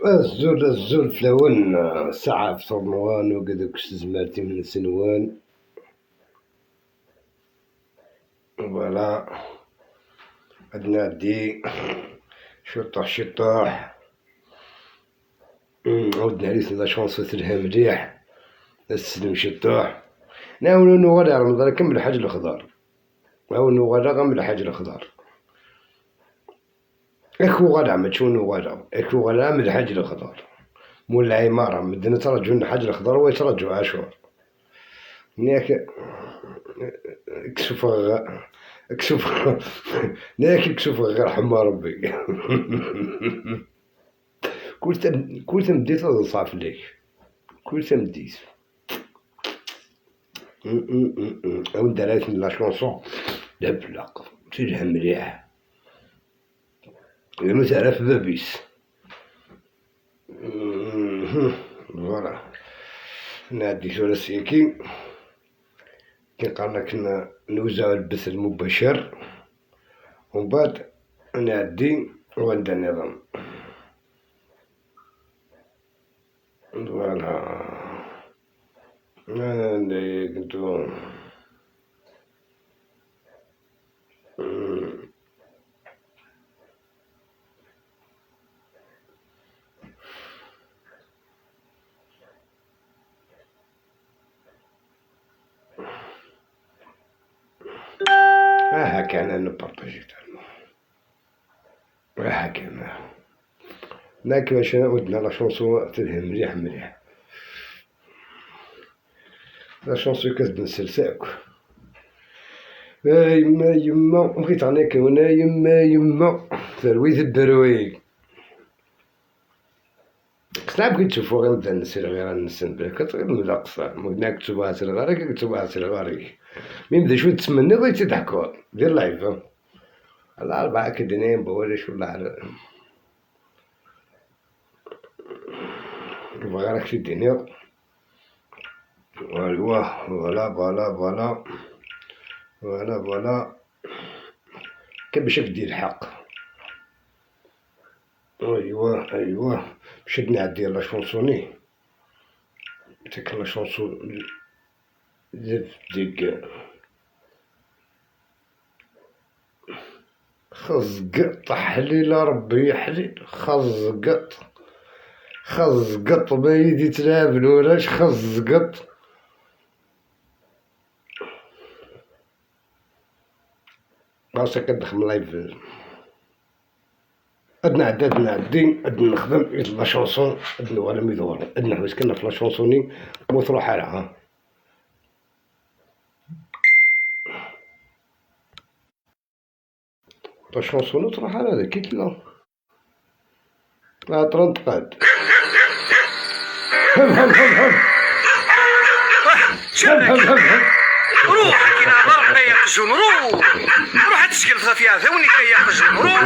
الزول الزول فلاون ساعة في صرنوان وكذوك زمارتي من سنوان فوالا عندنا دي شطح شطح عودنا عليه لا شونسو تلها مليح السلم شطح ناولو نوغالا رمضان كمل الحاج الخضار ناولو نوغالا غمل الحاج الخضار اكو غالا ما تشو نوغالا اكو غالا من الحاج الخضار مول العمارة مدنا ترجعو الحاج الخضار ويترجعو عاشور نياك كسوف كسوف نياك كسوف غير حما ربي كل تمديت صاف ليك كل تمديت ودرات la chanson لا بلاق تلها مليح ما تعرف بابيس voilà نعدي ثلاثيكي كي قالنا كنا نوزعو البث المباشر ومن بعد نعدي وعندنا النظام voilà انا كنتو هكا انا نبارطاجي تاعنا هكا انا كيفاش ودنا la chanson تلهم مليح مليح la chanson كتبدا نسلساك يما يما بغيت غناك وانا يما يما تروي الدروي خصنا بغيت تشوفو غير نبدا نسير غير نسن بالك غير نبدا قصة منا كتبها سير غارك كتبها سير غارك مين بدا شوية تسمني غير تضحكو دير لايف الأربعة كدنين بولاش ولا بغا راك تديني ايوا voilà voilà voilà voilà voilà كيفاش دير الحق ايوا ايوا باش نعدي la chanson تاك la chanson ديك خزقط حليل ربي حليل خزقط خزقط ما يدي تلعب ولاش خزقط راسك كتدخل live عندنا عداد نعدي عندنا نخدم la chanson عندنا ولا ميدور عندنا حوايج كنا في la chanson مو تروح على la chanson تروح على هذا كي لا لا ترنتقاد هم هم هم هم هم هم هم هم روح كي نهضر يا قجون روح روح تسكن فيها ثوني يا قجون روح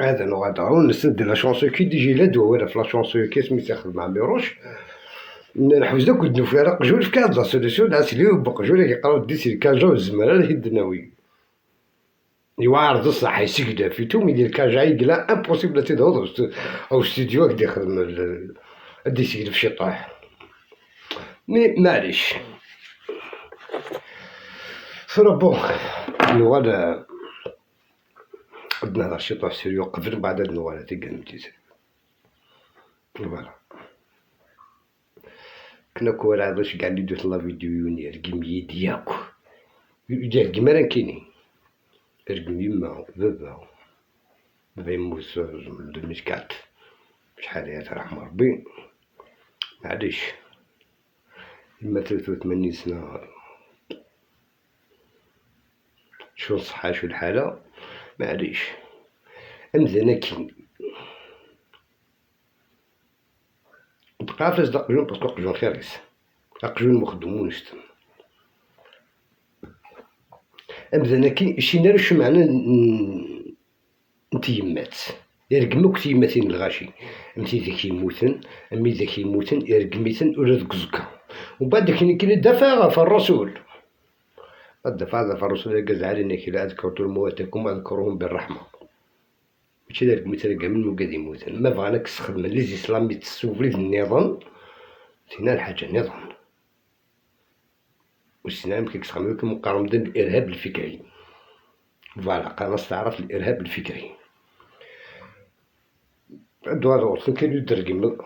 هذا نوع نسد la chanson كي ديجي لا دو ولا في la chanson كي سميتها خدم مع ميروش نحوز داك ودنو فيها راه قجول في كاد la solution عسلي وبقجول كيقراو ديسي الكاجا والزمالة اللي الدناوي يوعر الصح يسجد في توم يدير كاجا يقلا impossible تيدهض او ستوديو كدي يخدم دي يسجد في شي طاح mais معليش فرا bon نوغال نهضر شي طاح sérieux قبل بعد نوغال تيقال متيز voilà كنا كورا عضوش كاع اللي دوت la vidéo يوني رقم يدي ياك يدي رقم راه كاينين رقم يما بابا بابا يموت 2004 شحال هي رحمة ربي معليش يما 83 سنة شو الصحة شو الحالة معليش أمزنا كي بقى فاش قجون parce que قجون خيريس قجون مخدومون شتم أمزنا كي شي نار شو معنى نتيمات يرقموك تيماتين الغاشي أمتي ذاك يموتن أمي ذاك يموتن يرقميتن ولا ذوك زكا ومن بعد كاين دافع في الرسول الدفاع في الرسول قال علينا كي أذكرت مواتكم أذكرهم بالرحمة ماشي دارك مترقى من مقاد يموتن ما بغاناك تخدم les islamistes تسوفري النظام تينا الحاجة النظام والسنام كيكتخدم مقارنة بالإرهاب الفكري voilà قناص تعرف الإرهاب الفكري عندو هذا وصل كاين يدرقم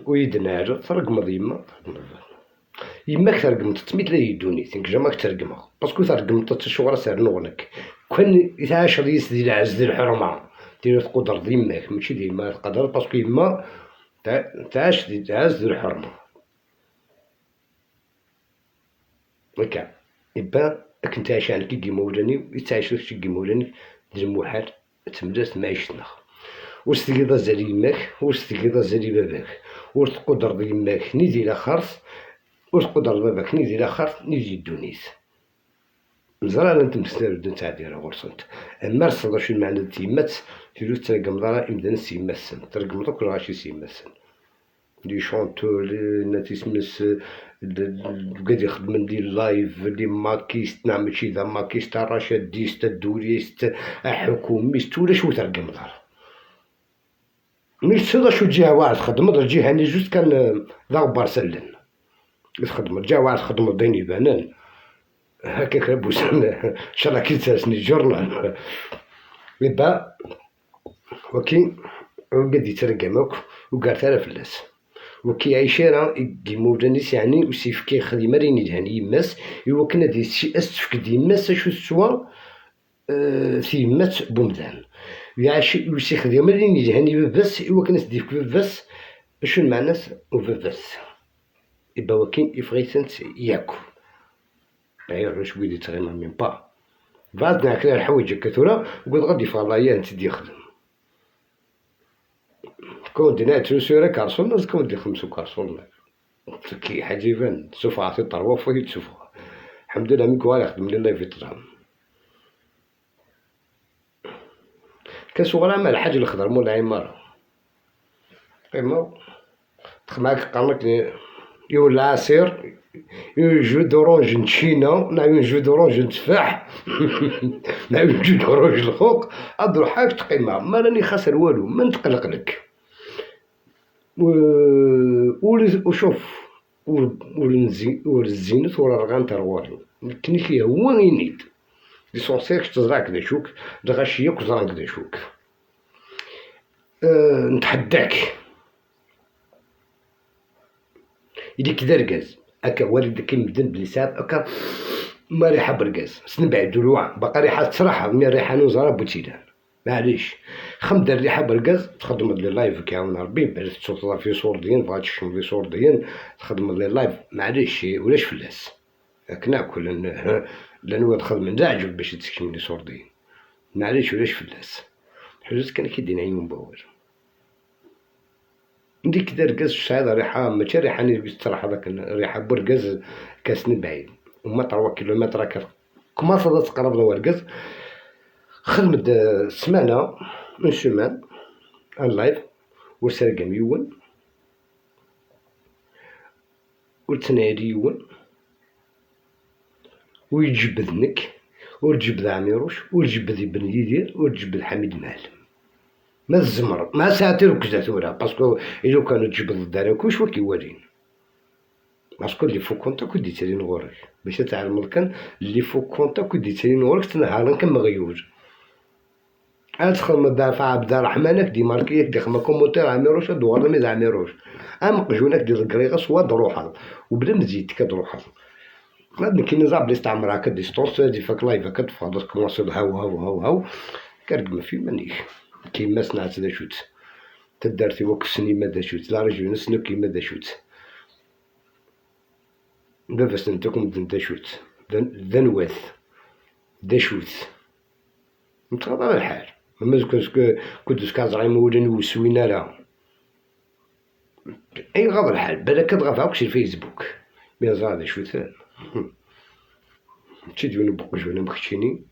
ويدنار ترقمض يما يماك ترقمت تميت لا يدوني تنك jamais ترقمها parce que ترقمت تشورا سير نغنك كون يتعاش ريس ديال العز ديال الحرمة دير تقدر يماك ماشي ديال ما تقدر parce que يما تعاش ديال العز ديال الحرمة هكا يبان كنت عايش عندك كي مولاني يتعايش لك كي مولاني ديال المحال تمدات معيشتنا واش تقيض زال يماك واش تقيض زال باباك واش تقدر يماك ني ديال خرص واش تقدر باباك ني ديال خرص ني ديال دونيس مزال انا نتمسنا تاع ديال غرسنت اما رصد شو المعنى تيمات تيلو ترقم دارا امدان سيماسن ترقم دوك غاشي سيماسن les chanteurs les تيسمس قاعد يخدم les lives les makistes نعم ماشي ذا makiste رشاديست الدوليست حكوميست ولا شو ترقم دار مش تصير شو جهة واحد تخدم الجهة ني juste كان ذا غبار سلن تخدم جهة واحد تخدم دين يبانن هكاك بوسن ان شاء الله كي تسني journal يبا وكي وقد يترقمك وقال ترى فلاس وكي عيشيرا يمولانيس يعني وسيفكي خدمة ريني دهاني يماس إوا كنا دي أستفك ديماس شو سوا ثيمات بومدان يعيش وسي خدمة ريني دهاني بس إوا كنا سديفك بس شو المعنى وبس إبا وكين إفغيسنت ياكو غير واش ويدي تغيما ميم با بعد ناكل الحوايج كثورة وقلت غادي فالله انت دي خدم كون دينا تسوسيرا كارسون ناس كون دي خمسو كارسون كي حاجة يبان سوف عطي طروا فوق تشوفها الحمد لله من كواري خدم لي في طرام كاسو غرام الحاج الخضر مول العمارة قيمة تخماك قالك يو العصير un jus d'orange نتشينا نعم un jus d'orange نتفاح نعم un jus d'orange الخوق اضرحاك تقيمة ما راني خاسر والو ما نتقلق لك وشوف ورزينت ورا رغان ترواري كني هو ينيد l'essentiel تزرع كدا شوك دغاشية كزرع كدا شوك نتحداك إلي كدا ركاز هكا والدك كيمدن بلي ساعات هكا ما ريحه بركاز سنبعد دلوع باقا ريحه صراحه mais ريحه نوزرا بوتيلان معليش خمد الريحه بركاز تخدم les lives كيعاون ربي باش تصوت في صورديين بغات تشم في صورديين تخدم les lives معليش ولاش فلاس كناكل لان تخدم من عجب باش تسكن les صورديين معليش ولاش فلاس حجز كان كيدين عيون باور نديك كدا ركاز شحال ريحه ماشي ريحه ني باش تروح هذاك ريحه بركاز كاس بعيد وما 3 كيلومتر هكا كما صدى تقرب له ركاز خدمت سمانه une semaine un live وسرقم يون وتنادي يون ويجبدنك وتجبد عميروش وتجبد ابن يدير وتجبد حميد معلم ما الزمر ما ساعتي ركزة ثورة parce que إلو كانوا تجبد الدراكوش وكيوالين parce que les faux comptes كو دي غورك باش تعلم كان les faux comptes كو دي غورك تنهارن كان مغيوج ادخل دافع عبد الرحمن دي ماركي دي خما commentaire عميروش دوار ميز عميروش ام قجونك دي الكريغه سوا دروحه وبلا مزيد كدروحه غاد كاين نزعم بلي استعمر هكا ديستونس دي فاك لايف هكا تفضل كومونسي هاو هاو هاو هاو كرقم في مانيش كيما صنعت دا شوت تدارتي وك السينما دا شوت لا رجل نسنو كيما دا شوت بابا نتاكم دا شوت دا نواث دا شوت نتغاضى على الحال ما كنت كازعي مولا نوسوينا لا اي غاض الحال بالك كتغفا كشي الفيسبوك مي زاد شوت مشيت وين بقجونا مخشيني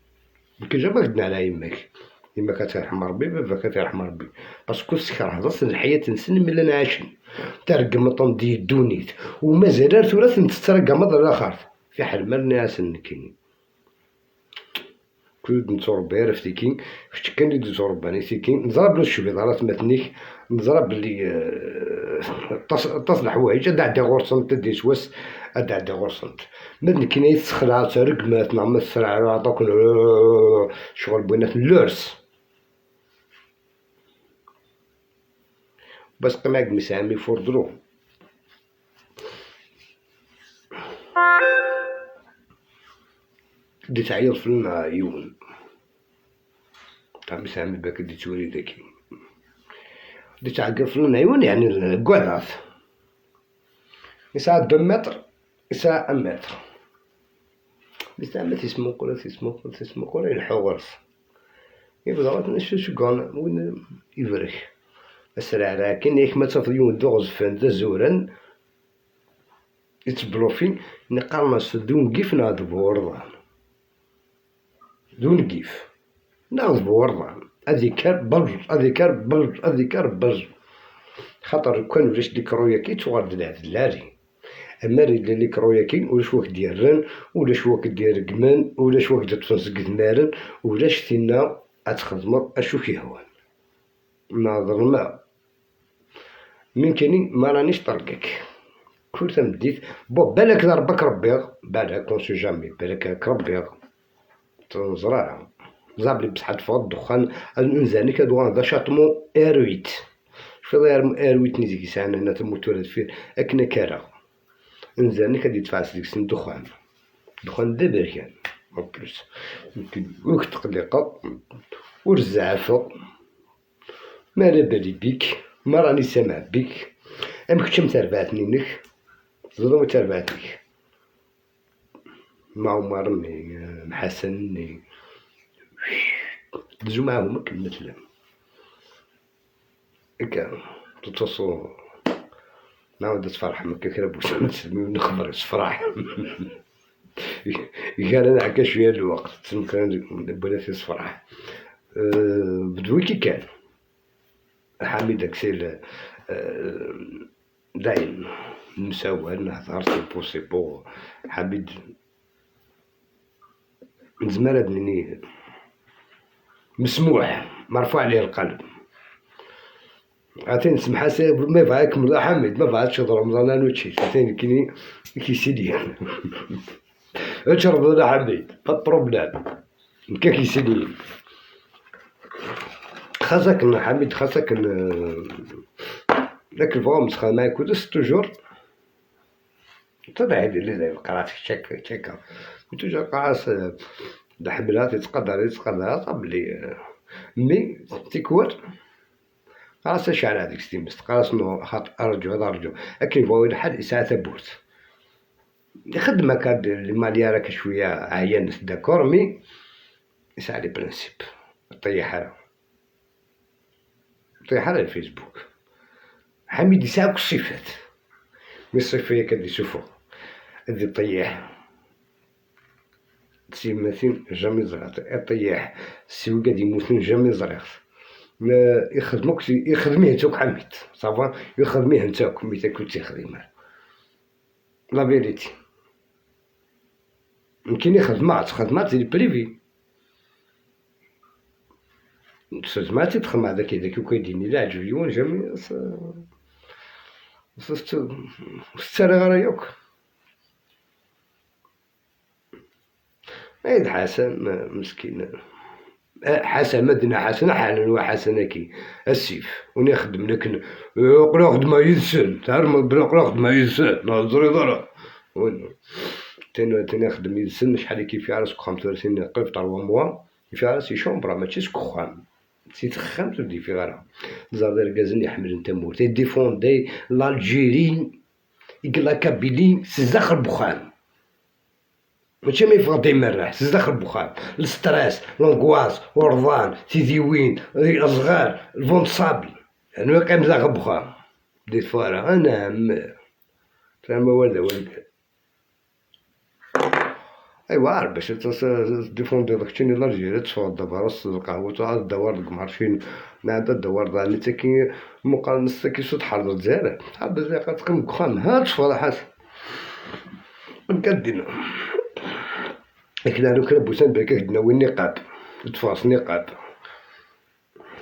كي جا ما على يماك يما كترحم ربي بابا كترحم ربي parce que سكر هضرت الحياة نسن من اللي عايشين ترقم طون دي دونيت ومازال ثورة تترقم الاخر في حال ما الناس كاين كل نتربي عرفتي كي فاش كان اللي ترباني سيكين نضرب له الشبيطارات مثنيك نضرب اللي تصلح حوايج ادعدي غورسنت دي سواس ادعدي غورسنت مدن كاين يتسخلع ترقمات نعم السرعة عطاك شغل بوينات اللورس بس قمعك مسامي فوردرو دي تعيط فينا يون تاع مسامي باك دي توري داكي دي تعقل فينا يون يعني القعدات يسعى 2 متر يسعى 1 متر بس تيسمو تيسمو تيسمو يلحو غرس يبدا نشوف شكون وين يبرك السرعة كاين ياك ما تصيفط يون دوغز فان دا زوران يتبلوفي نقارنس دون كيف ناض بورضان دون كيف ناض بورضان أذكر بلج أذكر بلج أذكر بلج خاطر كان ولاش ديك كي تغاد العدلاري اما اللي كروياكي ولاش واك ديال ولاش واك ديال كمان ولاش واك ديال تفنس كدمارن ولاش تينا اتخدمض اشو كيهوان ناظر ما من كاينين ما رانيش طلقك كل تمديت بو بالك ضربك ربي بالك كون سي جامي بالك ربي تنزرع زابلي بصح تفوت الدخان نزاني كدوان هذا شاطمو ارويت شوف ارويت نيزي كيسعنا هنا تموتور فيه اكنا كارا نزاني كدي يدفع ديك سن الدخان الدخان دابا كان اون بلوس يمكن وك تقلقة ورزعفة ما على بالي بيك ما راني سامع بيك ام كنت متربعتني ظلم تربعتك مع عمر ني حسن ني دزو معاهم كملت هكا تتصو نعاود تفرح مكا كرا بوسان نخبر تفرح قال انا عكا شويه الوقت تمكن بولاتي تفرح بدوي كي كان حميد اكسيل داين نساوال نهضر سي بو سي بو حميد من زمان هاد مسموح مرفوع عليه القلب عطيني سمحة ما يبغاك من حميد ما بغاتش رمضان انا وتشي عطيني كيني كيسيلي اشرب انا حميد با بروبليم نكا كيسيلي خاصك حميد خاصك داك الفوام مسخ ما يكون توجور تبع اللي قرات تشيك تشيك توجور قراص الحملات يتقدر يتقدر طب لي مي تيكور خلاص شعل هذيك ستيمست خلاص نو خاطر ارجو هذا ارجو اكي فوا الحد ساعة ثبوت خدمة كاد المالية راك شوية عيان داكور مي يسعى لي برانسيب طيحها طيحها على الفيسبوك حميد يسعى الصفات مي الصفية كاد يشوفو هادي طيح تسيماتين جامي زرعت طيح سيو قاد يموتن جامي زرعت يخدموك يخدميه نتاك حميد صافا يخدميه نتاك مي تاكل تيخدم لا فيريتي يمكن يخدمات خدمات ديال بريفي خدمات تخدم هذاك هذاك وكيديني لا عجبيون جامي ستاري غير يوك عيد حسن مسكين حسن مدنا حسن حالا وحسن كي السيف وني خدم لك قرا خدمة يدسن تعرف قرا خدمة يدسن نهضري ضرا وين تاني خدم يدسن شحال كيف يعرس 35 قريب 3 موا في راسي شومبرا ماشي سكخام سي تخام تبدي في غيرها زار كازن يحمل انت مور تي ديفوندي l'Algérie لا كابيلي سي البخان ماشي ما يفغض يمرح سي البخان الستريس لونغواس ورضان تيديوين الصغار الفون صابل يعني قيم ذا بخان دي فارا انا فاهم ولا ولا ايوا عارف باش ديفوندي داك الشيء l'Algérie تفوض دابا راس القهوة تعاد دوار القمر فين ما عندها الدوار ضاع تا كي مقارنة كي سود حرب الجزائر حاب زي تقيم كخام ها تفوض حاس مكدينا لكن انا كلا بوسان بالك كدنا وين نقاب تفاص نقاب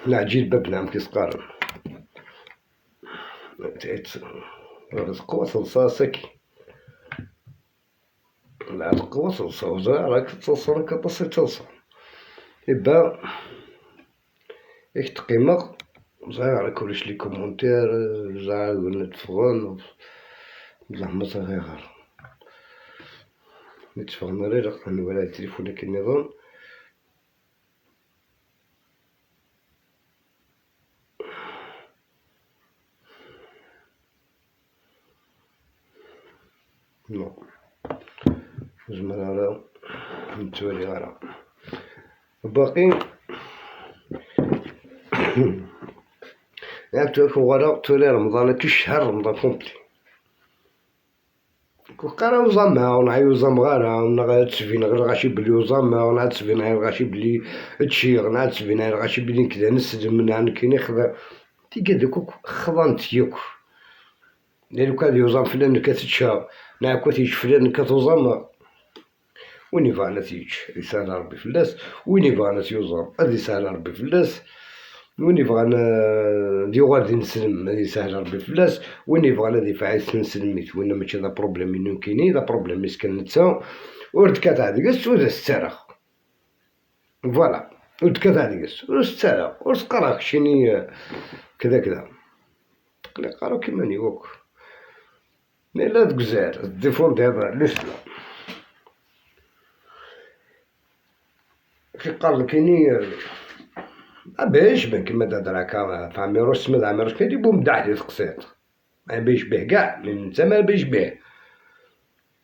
نعجيل بابنا نعم كيسقارن قوة صلصاصك لا قوة صلصة راك تصل كتصل تصل إبا إيك تقيمة زعما كلش لي كومونتير زعما تفغن زعما صغير نتفغن غير ولا التليفون كي النظام نو زعما نتوالي غير باقي ياك غالا تولي رمضان كي الشهر رمضان كومبلي قرا وزعما ونعيو زعما غير ونغا تسفين غير غاشي بلي وزعما ونعاد تسفين غير غاشي بلي تشيغ نعاد تسفين غير غاشي بلي كذا نسلم من عند كاين يخدم تيقاد دوك خضنت يوك لو كان يوزام فلان كتتشا نعكو تيج فلان كتوزام وين يبغى تيج يسهل ربي فلاس وين يبغى يوزام هذا يسهل ربي فلاس وين يبغى ديوغال دي نسلم هذا يسهل ربي فلاس وين يبغى هذا فاعل نسلميت وين ماشي ذا بروبليم انو كاينين ذا بروبليم يسكن نتا ورد كتعدقس ولا السرق فوالا ورد كتعدقس ولا السرق ورد شيني كذا كذا تقلق راه كيما نيوك مي لا تكزار ديفوند هذا لسنا كي قال كايني باش بان كيما تهضر هكا فعميروش سمد عميروش كاين يبو مداح لي تقسيط ما باش به كاع من انت ما باش به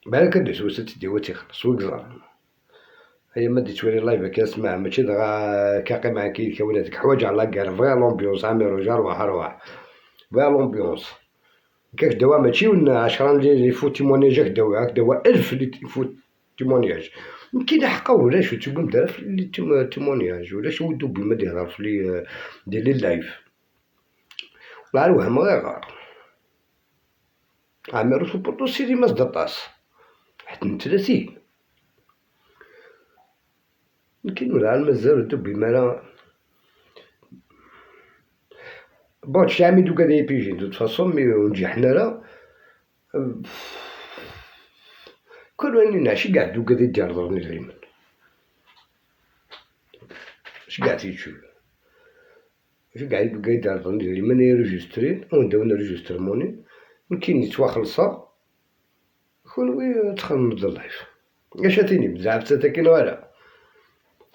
بالك دير وسط تدي تيخلص وكزار هي ما ديت توري لايف كاسمع ماشي دغا كاقي مع كي كوناتك حوايج على كار فغي لومبيونس عميروش ارواح ارواح فغي لومبيونس كاش دوا ماشي ولا 10 لي فو تيمونياج دوا هاك دوا 1000 لي فو تيمونياج كاين حقا ولاش تقول دار في لي تيمونياج ولاش ودو بما يهضر في لي ديال لي لايف ولا الوهم غير غار عميرو سوبورتو سيري ما صدطاس حتى 30 كاين ولا مازال دوبي مالا بون شي عامي دوكا دي بيجي دو فاصون مي نجحنا راه كل وين نعشي كاع دوكا دي ديال ضرني دايما اش كاع تيتشوف اش كاع دوكا ديال ضرني دايما يريجستري ونداو نريجستر موني كاين يتواخلصا كون تخدم اللايف اش تيني بزاف حتى كاين ولا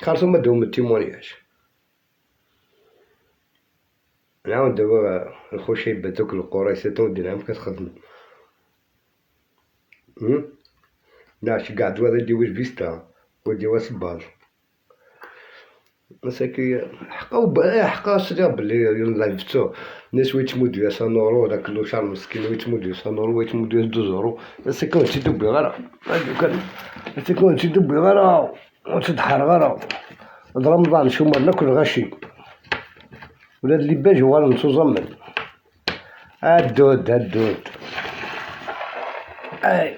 خالصو ما دوم التيمونياج نعاود دابا الخشيبة دوك القريصة تودي نعم كتخدم لا شي كاع دوا ديال فيستا وديال سباط مساكي حقا حقا سيدي بلي لايف تو الناس ويتمودو يا سانورو داك لوشار مسكين ويتمودو سانورو ويتمودو دوزورو سيكون تيدوبي غير سيكون تيدوبي غير وتدحر غير رمضان شو ما ناكل غاشي ولاد اللي باج هو نتوزمن الدود الدود اي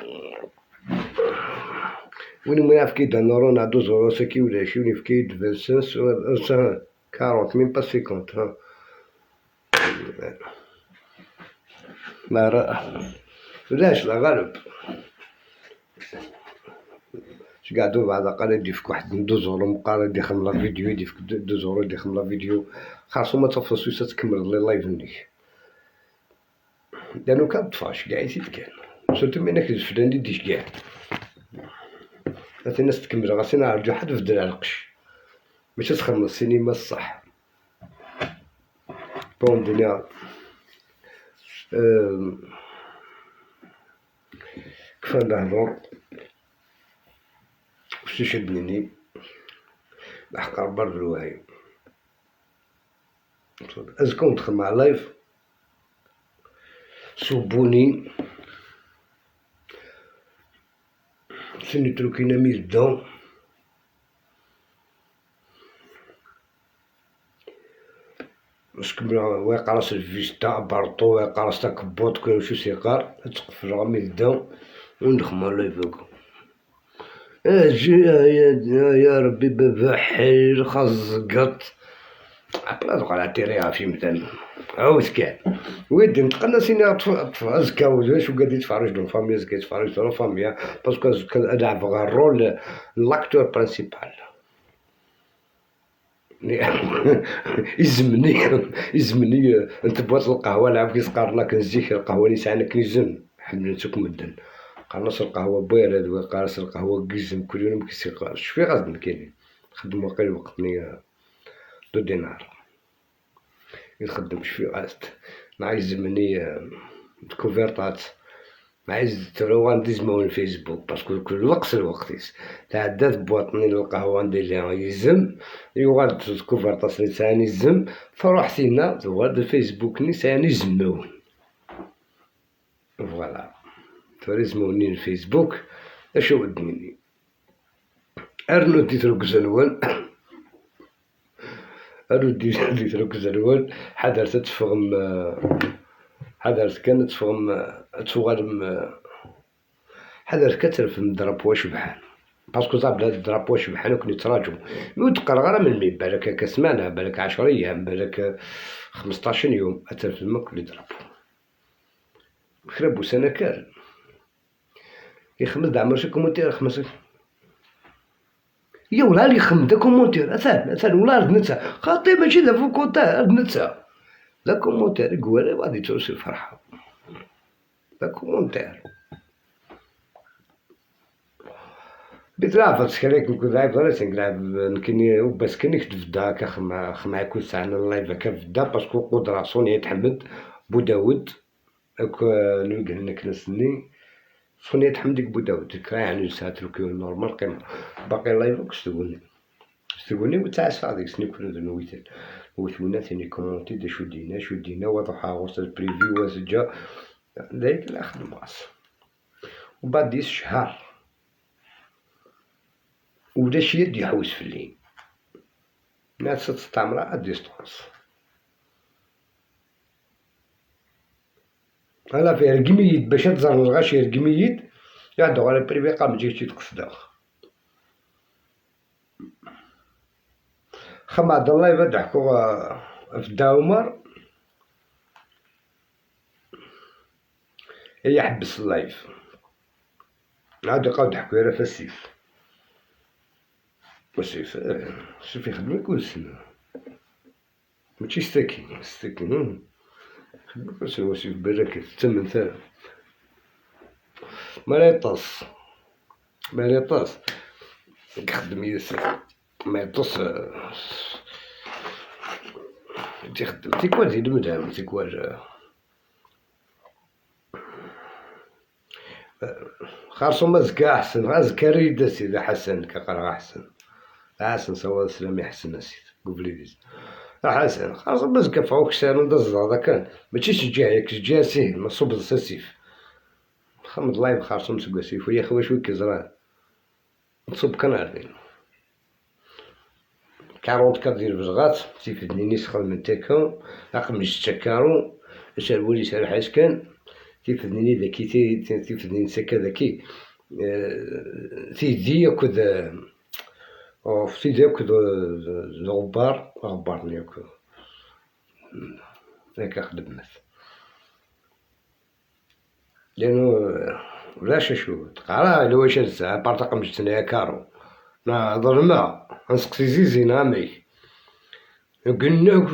وين ما يعرف كي نورون دوز سكي ولا شي وين في 25 40 ميم با 50 ما راه ولاش لا غالب اش قعدو بعد قال يدي فيك واحد دوزورو مقال يدي خملا فيديو يدي فيك دوزورو يدي خملا فيديو خاصو ما تفصلش تكمل لي لايف نيك لانو كان طفاش كاع يسيت كان سورتو منك فلان ديش كاع الناس تكمل راسي نرجع حد في الدرع القش ماشي تخدم السينما الصح بون دنيا كفا نهضر وش شدني بحق ربر الوعي ازكم تدخل مع لايف سبوني سني تروكينا ميزدون اسكو ويقرا الفيستا بارطو ويقرا تاكبوط كل شي سيقار تقفل ميزدون وندخل لايف يا ربي بابا حيل خزقط بلا على تيريها في مثلا عاود كان ويدي نتقنا سيني ازكا واش وقاد يتفرج دون فامي ازكا يتفرج دون فامي باسكو ازكا لعب غير الرول لاكتور برينسيبال يزمني يزمني انت بغات القهوة لعب كي سقارنا كنزيك القهوة اللي ساعنا كنزم حملتك مدن قرنص القهوة بارد وقارص القهوة كيزم كل يوم كيسيقار شوفي غاز كاين خدم وقيل وقتني 2 دينار يخدم شوفي غاز نعيز مني كوفرتات نعيز ترو نديز الفيسبوك باسكو كل وقت الوقت تعدات بواطني القهوة ندير لها يزم يوغال كوفرتات لي تاني يزم فروح سينا توغال الفيسبوك ني ساني زمون فوالا توريزموني الفيسبوك اشو ودني ارنو ديترو كزنون هادو دي تركز الوال حذر تتفغم حذر كان تفغم تفغم حذر كترفم drapeau شبحان parce que زاب هاد drapeau شبحان وكن يتراجعو وتقرا غير من مي بالك هكا سمانة بالك 10 ايام بالك 15 يوم اترفم كل drapeau خربو سنة كامل يخمس دعم شي commentaire خمس يا ولا اللي يخمم دا commentaire اثان اثان ولا رد نتا خاطي ماشي دا faux compte رد نتا دا commentaire قوالي غادي توصل الفرحة دا commentaire بيتلعب تسكريك نكون لاعب غير تنلعب نكني وبس كني كنت هكا خمع كل ساعة ال live هكا فدا parce que قدرة سونيا تحمد بوداود اك نوجه نكنسني سونيا تحمد بوداود كرا يعني ساعة تركيو normal قيمة باقي live كستقولني استقولني وتاع هذيك سني كل نويتل وثونا ثاني commenter دا شو دينا شو دينا وضحى غوص privé وسجا ذاك لا خدم راس وبعد ديس شهر ولا شي يد يحوس في الليل ناس تستعمرها à distance انا في رقميد باش تزر الغاشي رقميد يعدو على privé قام تجي تقصدها خما عبد الله يبدا حكو في الداومر هي حبس ال live عاد يبقاو ضحكو غير في السيف والسيف السيف يخدم كل سنة ماشي ستاكي ستاكي خدم كل سنة والسيف بالك تمن ثلاث ما لا يطاس يخدم ياسر ما يطص تيخدم تيكوال زيد مدام تيكوال خاصو ما زكا احسن غا زكا ريد سيدي حسن كقرا احسن حسن سوا سلامي حسن سيد قبلي حسن خاصو ما زكا فوق سالون دز هذا كان ماشي شجاع ياك شجاع سيه مصوب السيف خمد لايف خاصو مسكا سيف ويا خويا شوي كزران نصب كان عارفين 44 ديال البزغات تيفدني سخن من تاكا اقمش تاكارو اش الولي سال حاسكان تيفدني ذاكي تيفدني سكا ذاكي تيدي ياكد تيدي ياكد الغبار غبار ياكد هكا خدمت لأنو ولاش شو تقرا إلا واش الساعة بارتا قمشتنا كارو نا ظلمة نسقسي زيزي نامي قلنا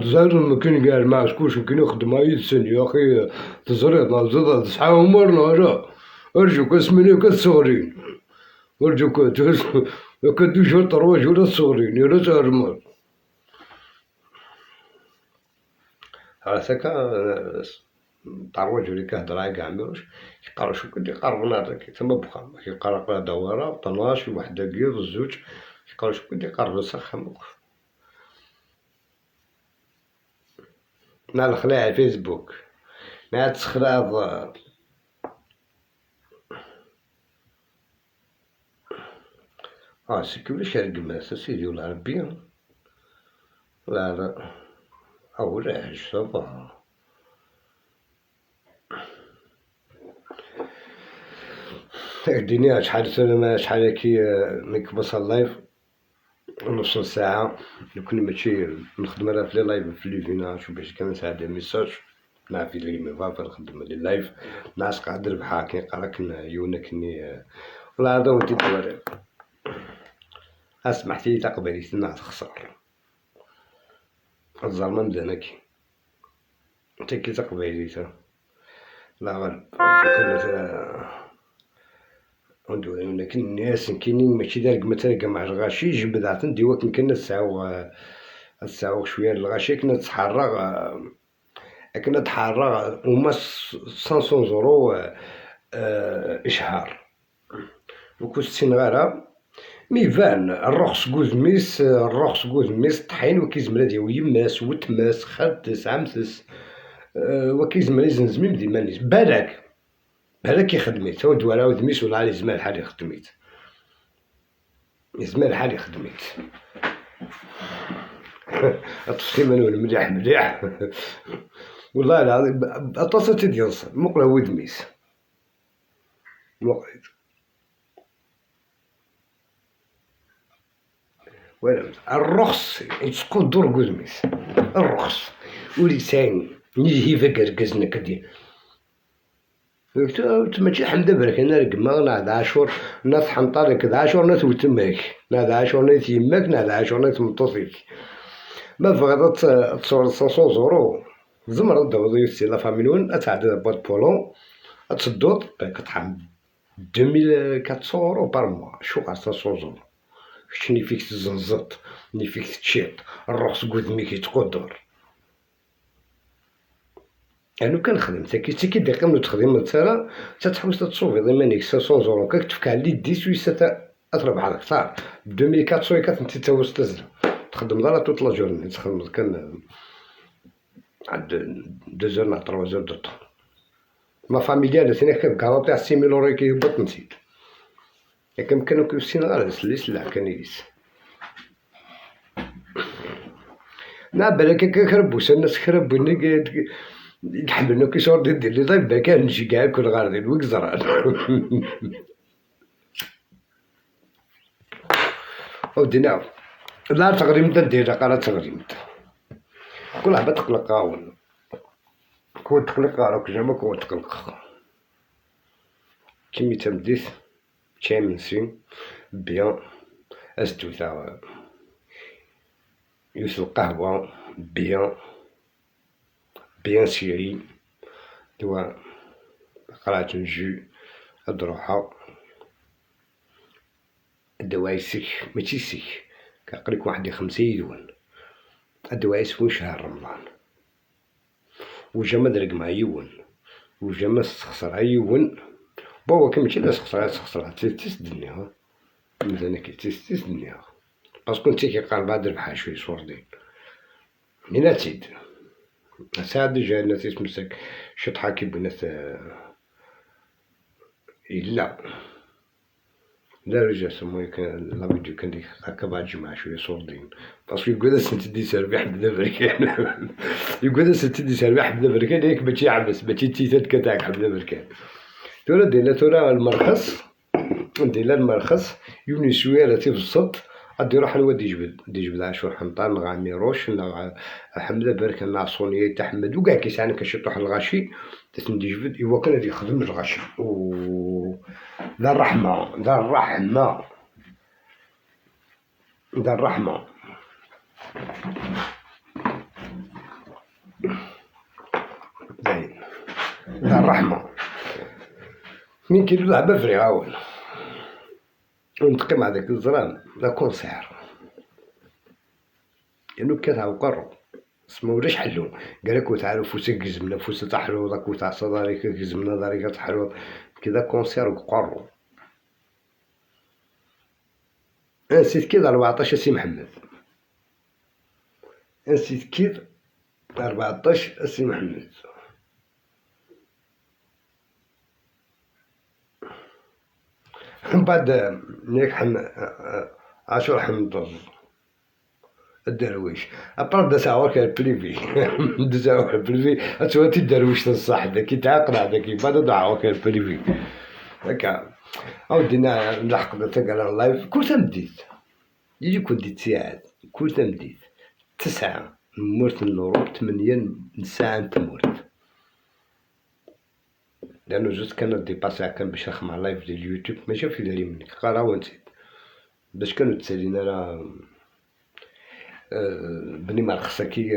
تزال ما كاين كاع ما شكونش كاين يخدم يدسن يا اخي تزريط زاد صحا عمرنا راه ارجوك اسمني كتصغرين ارجوك كدوش طرواج ولا تصغرين يا تهرمر على سكا طرواج ولا كهضر كاع ميروش يقرا شو كنت يقربنا هذاك تما بخا يقرا دواره 12 وحده كيض الزوج يقرا شو كنت يقرب سخ مع الخلاع فيسبوك مع تسخراض سكي ولا شارق ماس سيدي ولا ربي لا لا او لا صافا الدنيا شحال سنة شحال كي نكبس ال live نص ساعة لو ماشي نخدم انا في les lives في ليفينا شو باش كان ساعة des messages مع في لي ميفا نخدم les lives ناس قاعد ربحها كي قرا كنا يونا كني ولا هذا ودي توري اسمحتي لي تقبلي سنا تخسر الزرمه مزيانه كي انت كي تقبلي لا غالب ولكن الناس كاينين ماشي دارك مثلا مع الغاشي جبد عطن ديوا كنا نسعو شويه الغاشي كنا تحرغ كنا تحرغ هما 500 زورو اشهار وكو ستين غيرها ميفان الرخص كوزميس الرخص كوزميس طحين وكيزمر ديال يماس وتماس خدس عمسس وكيزمر يزنزميم ديمانيس بالك بالك يخدميت هو دوارا ودميس ولا علي زمان الحال يخدميت زمان الحال يخدميت طفتي منو مليح مليح والله العظيم اتصلت تيديرس مقلا ودميس مقلت ولا الرخص يتقدر قدميس الرخص ولسان نجي فكر كزنا كدي ماشي حمد برك انا رقما نعد عاشور ناس حنطالك عاشور ناس وتماك نعد عاشور ناس يماك نعد عاشور ناس مطوطيك ما بغات تصور 500 زورو زمر داوض سي لا فاميلون اتعدى بوات بولون تصدوط كتحم 2400 اورو بار موا شو 500 زورو شني فيك تزنزط ني فيك تشيط الرخص قدميك يتقدر يعني كنخدم تاكي تاكي دقيقة تخدم ترى تتحوس تصوفي ضمانيك 500 زورو كاك تفكع لي دي سويسة تربح هذاك صار 2400 كات انت تاوس تزرع تخدم دارا toute la journée تخدم كان عند 2 heures 3 heures de temps ma familiale سينا كيف كاروتي 6000 اورو كيهبط نسيت ياك كانوا كيوسينا غير سليس لا كان يليس نا بالك كربوس الناس خربوا يحملنا كيصور دير لي طيب كان نجي كاع كل غاردين وكزران ودينا لا تغريمت دير قرا تغريمت كل عباد تقلق عاون كون تقلق راك جامع كون تقلق كيمي تمديت تشامنسي بيان أسدو تاع يوسف القهوة بيان بيان سيري توا قرعة جو الدروحة الدواء سك ماشي سك كنقولك واحد 5 يدون الدواء في شهر رمضان وجا ما درق مع يون وجا ما استخسر يون بابا كي ماشي لا سخسر سخسر تيس الدنيا مثلا كي تيس الدنيا parce que انت كيقال بعد ربحها شويه صوردين من تيد ساعة déjà الناس يتمسك شطحة كي بنات إلا لا رجع سمو كان la vidéo كان ديك هكا بعد جمعة شوية صوردين parce que يقول سنت سربي حبدا بركان يقول سنت سربي حبدا بركان ياك ماشي عبس ماشي تيتات كتاعك حبدا بركان تورا ديلا تورا المرخص ديلا المرخص يوني شوية تيبسط غادي يروح الواد يجبد عاشور حنطان نغ عميروش نغ حمد برك نغ صونية تاع حمد وكاع كيسعى كاش يطيح الغاشي تسند يجبد إوا كان غادي يخدم الغاشي ذا الرحمة ذا الرحمة ذا الرحمة زين ذا الرحمة من كيلو لعبة فريعاون ونتقي مع داك الزران لا كونسير لأنو كتعاو قرو سما ولاش حلو قالك وتعالو فوسك كزمنا فوسة تحلو داك وتاع صداريك كزمنا داريك تحلو كذا كونسير وقرو نسيت كيد 14 سي محمد نسيت كيد 14 سي محمد من بعد نيك حم عاشور حمد الدرويش ابرا دا ساعة كان بريفي دا ساعة بريفي اتواتي الدرويش الصح داك يتعاقل هذاك بعد دعوة كان بريفي هكا اودينا نلحق تاع اللايف كل تمديت يجي كنت تساعد كل تمديت 9 مورت النور 8 ساعة تمورت لانه جوست كان ديباسي كان باش نخدم على لايف ديال اليوتيوب ماشي في داري منك قرا ونسيت باش كانوا تسالينا راه بني مرخصة كي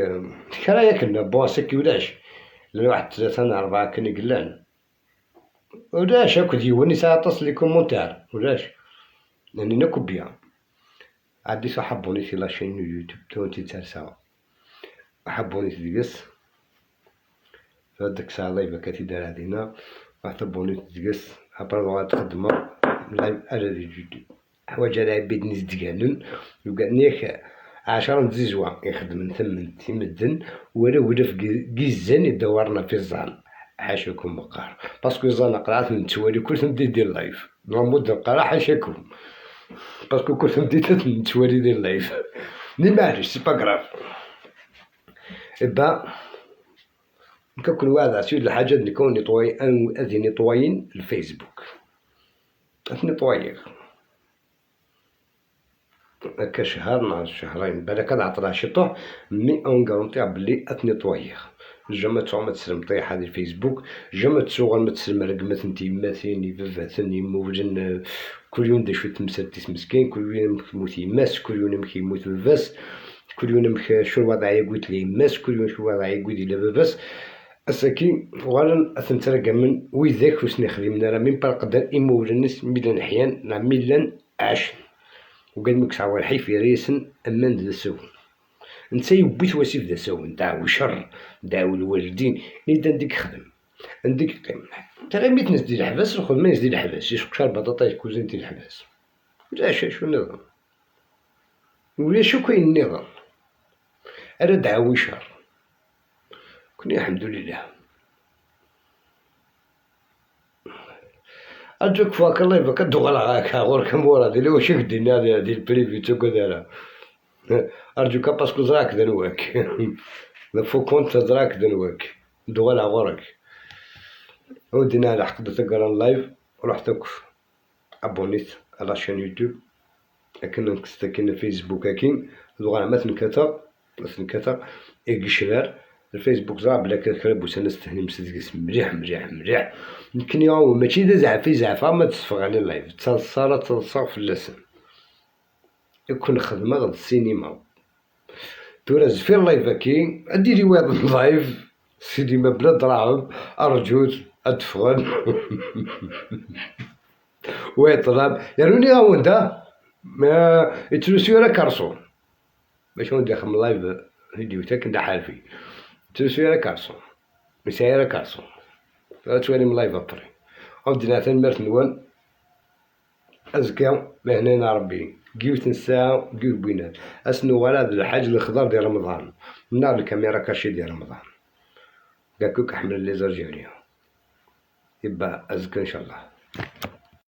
كرايا كنا بواسا كي ولاش لأن واحد 3 4 كان يقلان ولاش هاكا ديواني ساعة تصل لي كومونتير ولاش لأني ناكل بيان عندي صاحبوني في لاشين يوتيوب تونتي تسعة حبوني تدقس فهاديك الساعة لايف كتدار علينا راح تبوني تدقس عبر تخدمو لايف على اليوتيوب حوايج على عبيد نزدقانن وقالنيك 10 نزيزوا يخدم ثمن تيمدن ولا ولا في كيزان يدورنا في الزان حاشاكم مقار parce que زان قرات نتوالي كل ندير دير live نمود القرا حاشاكم parce que كل ندير نتوالي دير live. mais معليش، c'est pas grave. Eh ben كل واحد عسير الحاجة نكون nettoyer، أذي nettoyer الفيسبوك nettoyer هكا شهر مع شهرين، بالك عطلها شي طوح، mais on garantit بلي ات nettoyer. jamais تسوغ ما تسلم طيح هذه الفيسبوك، jamais تسوغ ما تسلم رقمة انتي ماثين يفافاثن يموجن. كل يوم دا شوية تمسات مسكين، كل يوم يموت يماس، كل يوم يموت بفاس، كل يوم شو الوضع قلت لي يماس، كل يوم شو الوضع يقول لي بفاس. اساكي وغالا اثنترقى من ويذاك وسني خدمنا راه من قدر إموجن الناس ميلان حيان نا ميلان عاش وقال مك سعوى الحي في ريسن أمان ذا سون نتا يبيت وسيف ذا سون دعو شر دعو الوالدين نيدا عندك خدم عندك قيم تا غير ميت نزدي الحباس الخدمة نزدي الحباس يشق شار بطاطا كوزينتي الحباس ولا شو النظام ولا شو كاين النظام أرا دعوي شر كني الحمد لله. أرجوك فاك الله يبارك دوغلا هكا غور كمورا ديالي واش دينا ديال ال privé تو كدارا أرجوك parce que زراك دنواك faux compte زراك دنواك دوغلا غورك ودينا على حق تقرا ال live رحت abonnيت على chaîne يوتيوب لكن نكستكين فيسبوك كاين دوغلا ما تنكتا تنكتا إكشرار الفيسبوك زعما بلا كرب وسنة استهني مسدس مليح مليح مليح يمكن ياو ماشي دا زعفي زعفا ما تصفغ على ال live تصارى تصرف في اللسان يكون خدمة غد السينما تورا زفير live كي اديري واحد ال live سينما بلا دراهم ارجوت ادفغن ويطلب يروني غاون دا ما يتلوسيو راه caleçon باش ندخل live فيديو تاك ندا حالفي تلوسيو راه caleçon مسايا راه caleçon توالي من live après عودنا ثان نوان أزكى ما هنا ربي كيوت نساء كيوت بينات أسنو غالا الحاج الخضر ديال رمضان نار ال caméra cachée ديال رمضان كاكوك حمل les Algériens يبقى أزكى إن شاء الله.